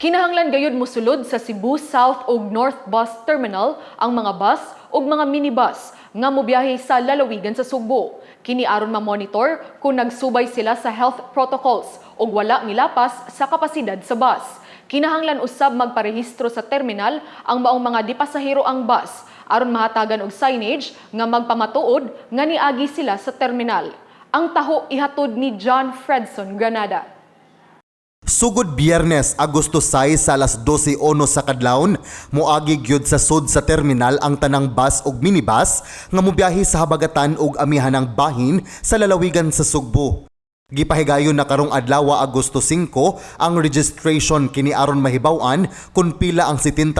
Kinahanglan gayud mosulod sa Cebu South ug North Bus Terminal ang mga bus ug mga minibus nga mobiyahe sa lalawigan sa Sugbo. Kini aron ma-monitor kung nagsubay sila sa health protocols ug wala milapas sa kapasidad sa bus. Kinahanglan usab magparehistro sa terminal ang maong mga dipasahero ang bus aron mahatagan og signage nga magpamatuod nga niagi sila sa terminal. Ang taho ihatod ni John Fredson Granada. Sugod Biyernes, Agosto 6 sa alas 12:01 sa kadlawon, moagi gyud sa sud sa terminal ang tanang bus ug minibus nga mobiyahe sa habagatan ug amihanang bahin sa lalawigan sa Sugbo. Gipahigayon na karong adlaw, Agosto 5, ang registration kini aron mahibaw-an kung pila ang 70%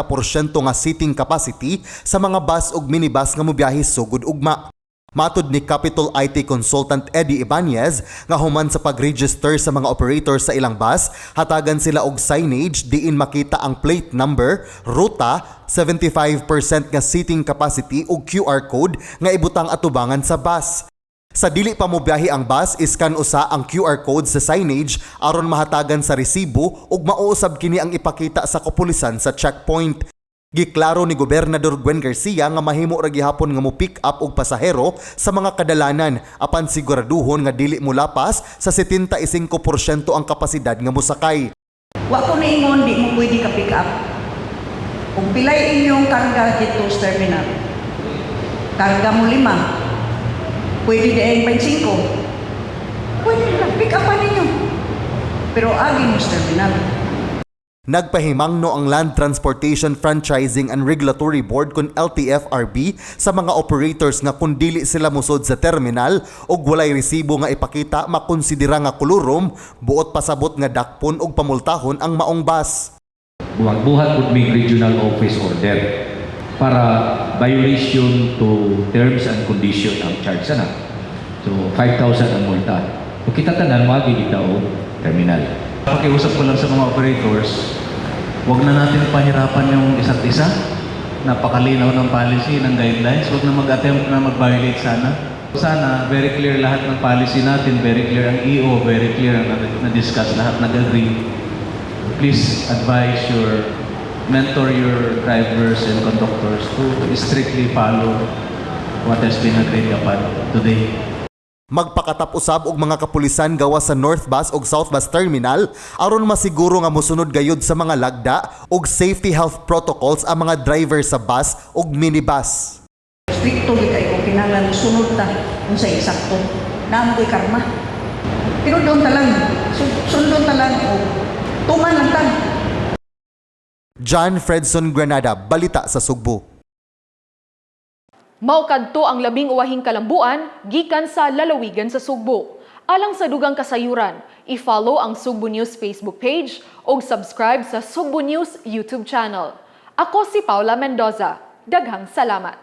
nga seating capacity sa mga bus ug minibus nga mobiyahe sugod ugma. Matod ni Capitol IT Consultant Eddie Ibanez nga human sa pag-register sa mga operator sa ilang bus, hatagan sila og signage diin makita ang plate number, ruta, 75% nga seating capacity ug QR code nga ibutang atubangan sa bus. Sa dili pa mobiyahe ang bus, iskan usa ang QR code sa signage aron mahatagan sa resibo ug mao usab kini ang ipakita sa kapulisan sa checkpoint. Giklaro ni Gobernador Gwen Garcia nga mahimo ra gihapon nga mo pick up og pasahero sa mga kadalanan apan siguraduhon nga dili molapas sa 75% ang kapasidad nga mosakay. Wa ko niingon di mo pwede ka pick up. Kung pilay inyong karga dito sa terminal, karga mo lima, pwede di ay 25. Pwede na, pick upan ninyo. Pero agi mo sa terminal. Nagpahimangno ang Land Transportation Franchising and Regulatory Board kon LTFRB sa mga operators nga kung dili sila musod sa terminal ug walay resibo nga ipakita, makonsidera nga kolorum, buot pasabot nga dakpon ug pamultahon ang maong bus. Magbuhat pud mig regional office order para violation to terms and condition ang charge sana. So 5,000 ang multa. Kung kita tanan moagi kita og terminal. Pakiusap ko lang sa mga operators, huwag na natin pahirapan yung isa't isa. Napakalinaw ng policy, ng guidelines. Huwag na mag-attempt na mag-violate sana. Sana, very clear lahat ng policy natin, very clear ang EO, very clear ang na-discuss, lahat nag-agree. Please advise your, mentor your drivers and conductors to strictly follow what has been agreed upon today. Magpakatap usab og mga kapulisan gawas sa North Bus ug South Bus Terminal aron masiguro nga mosunod gayud sa mga lagda ug safety health protocols ang mga driver sa bus ug minibus. Stricto gyud kay kung kinahanglan sunod ta unsay eksakto. Naa ko'y karma. Pero doon ta lang, sundon ta lang o tuman lang ta. John Fredson Granada, Balita sa Sugbo. Mao kadto ang labing uwahing kalambuan gikan sa lalawigan sa Sugbo. Alang sa dugang kasayuran, i-follow ang Sugbo News Facebook page o subscribe sa Sugbo News YouTube channel. Ako si Paula Mendoza. Daghang salamat.